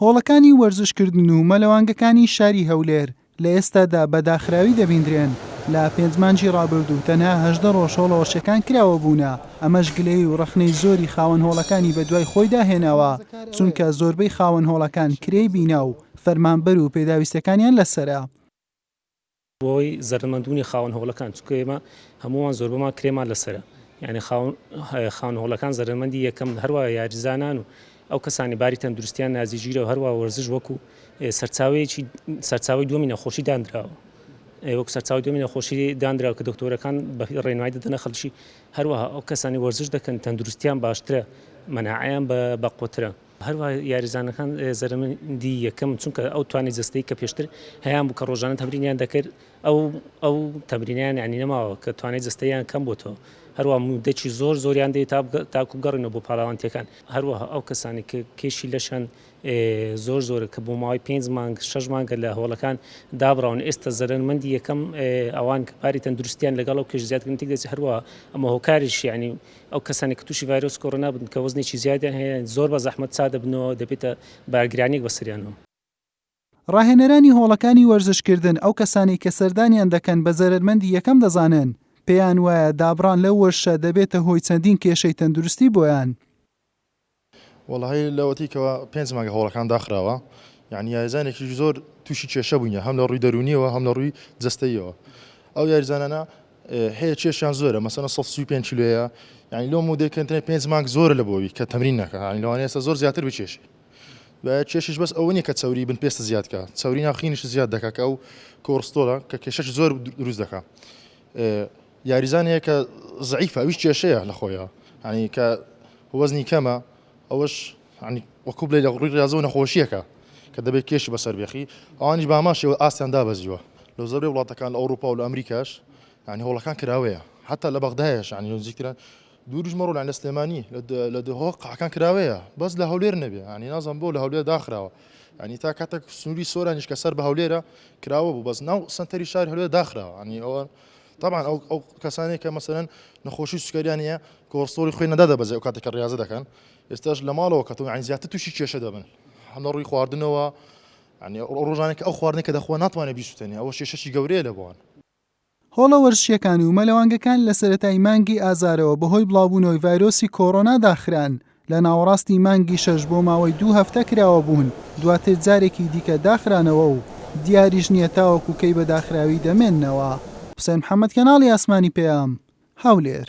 هۆڵەکانی وەرزشکردن و مەلەوانگەکانی شاری هەولێر لە ئێستادا بە داخراوی دەبیندرێن، لە پێنج مانگی ڕابردوو تەنها 18 ڕۆژ هۆڵە وەرشەکان کراوە بوونە، ئەمەش گلەیی و ڕەخنەی زۆری خاوەن هۆڵەکانی بەدوای خۆیدا هێناوە، چونکە زۆربەی خاوەن هۆڵەکان کرێی بینا و فەرمانبەر و پێداویستیەکانیان لەسەرە. بۆی زەرەرمەندبوونی خاوەن هۆڵەکان چونکە ئێمە هەمووان زۆربەمان کرێمان لەسەرە یعنی خاوەن هۆڵەکان زەرەرمەندی یەکەم هەروە یاریزانان و ئەو کەسانی باری تەندروستیان نازیگیرە و هەروە وەرزش وەکو سەرچاوەیەکی سەرچاوی دووەمی نەخۆشی دانراوە وەکو سەرچاوی دووەمی نەخۆشی دانراوە کە دکتۆرەکان بە ڕێنمایی دەدەنە خەڵکی هەروەها ئەو کەسانی وەرزش دەکەن تەندروستیان باشترە مەناعەیان بە بەقوترە. هەروەها یاریزانەکان زەرەرمەندی یەکەمن چونکە ئەو توانای جەستەیی کە پێشتر هەیان بوو کە ڕۆژانە تەمرینیان دەکرد ئەو ئەو تەمرینیان یانی نەماوە کە توانای جەستەیان کەم بۆتەوە هەروە مدەکی زۆر زۆریان دێت تا تاکو بگەڕێنەوە بۆ پاڵەوانتیەکان هەروەها ئەو کەسانی کە کێشی لەشیان زۆر زۆرە کە بۆ ماوەی پێنج مانگ شەش مانگە لە هۆڵەکان دابڕاون ئێستا زەرەرمەندی یەکەم ئەوان کە باری تەندروستیان لەگەڵ ئەو کێش زیادکردن تێک دەچێت هەروەها ئەمە هۆکاریش یعنی ئەو کەسانەی کە تووشی ڤایرۆسی کۆرۆنا بن کە وەزنێکی زیادیان هەیە زۆر بە زەحمەت چا دەبنەوە دەبێتە بارگرانیەک بەسەریانەوە. ڕاهێنەرانی هۆڵەکانی وەرزشکردن ئەو کەسانەی کە سەردانیان دەکەن بە زەرەرمەندی یەکەم دەزانن، پێیان وایە دابڕان لەو وەرزشە دەبێتە هۆی چەندین کێشەی تەندروستی بۆیان. وەڵاهی لەوەتەی کەوا پێنج مانگە هۆڵەکان داخراوە یعنی یاریزانێکی زۆر تووشی کێشە بووینە هەم لە ڕووی دەروونیەوە هەم لە ڕووی جەستەیەوە ئەو یاریزانانە هەیە کێشیان زۆرە مەسەنە 135 کیلۆیە یعنی لۆ مودەی کەنترێ پێنج مانگ زۆرە لە بۆوی کە تەمرین نەکە یعنی لەوانەیە ئێستا زۆر زیاتر بکێشی کێشیش بەس ئەوە نییە کە چەوری بن پێست زیاد کە چەوری ناو خینیش زیاد دەکا کە ئەو کۆرستۆڵە کە کێشەش زۆر دروست دەکا یاریزان هەیە کە زعیفە ئەویش کێشەیە لە خۆیە ینی کە وەزنی کەمە ئەوەش ینی وەکو بڵێ لە ڕووی ڕازەوە نەخۆشیەکە کە دەبێت کێشی بەسەر بێخی ئەوانیش بامان شێوە ئاستیان دابەزیوە لە زۆربەی وڵاتەکان لە ئەوروپا و لە ئەمریکاش ینی هۆڵەکان کراوەیە حتا لە بەغدایش ینی نزیکتران دووریش مەڕۆ لە سلێمانی لە دهۆک قاعەکان کراوەیە بەس لە هەولێر نەبێ ینی نازانم بۆ لە هەولێر داخراوە ینی تا کاتێک سنووری سۆرانیش کە سەر بە هەولێرە کراوە بوو بەس ناو سنتەری شاری هەولێر داخراوە ینی ئەوە طبعا ئەو ئەو کەسانێک کە مەسەرەن نەخۆشی سوکەریان هەیە کۆڵسترۆڵی خوێن نەدادەبەزێ ئەو کاتێک کە ڕیازە دەکەن ئێستاش لە ماڵەوە کە تۆ یعنی زیاتر تووشی کێشە دەبن هەم لە ڕووی خواردنەوە یعنی ئەو ڕۆژانێک کە ئەو خواردنێک کە دەخوا ناتوانێت بیسوتێنێ ئەوە کێشەکی گەورەیە لە بۆوان. هۆڵە وەرزشییەکان و مەلەوانگەکان لە سەرەتای مانگی ئازارەوە بەهۆی بڵاوبوونەوەی ڤایرۆسی کۆرۆنا داخران، لە ناوەڕاستی مانگی شەش بۆ ماوەی دوو هەفتە کراوە بوون، دواتر جارێکی دیکە داخرانەوە و دیاریش نییە تاوەکو کەی بە داخراوی دەمێننەوە. حوسێن محەمەد، کەناڵی ئاسمانی پەیام، هەولێر.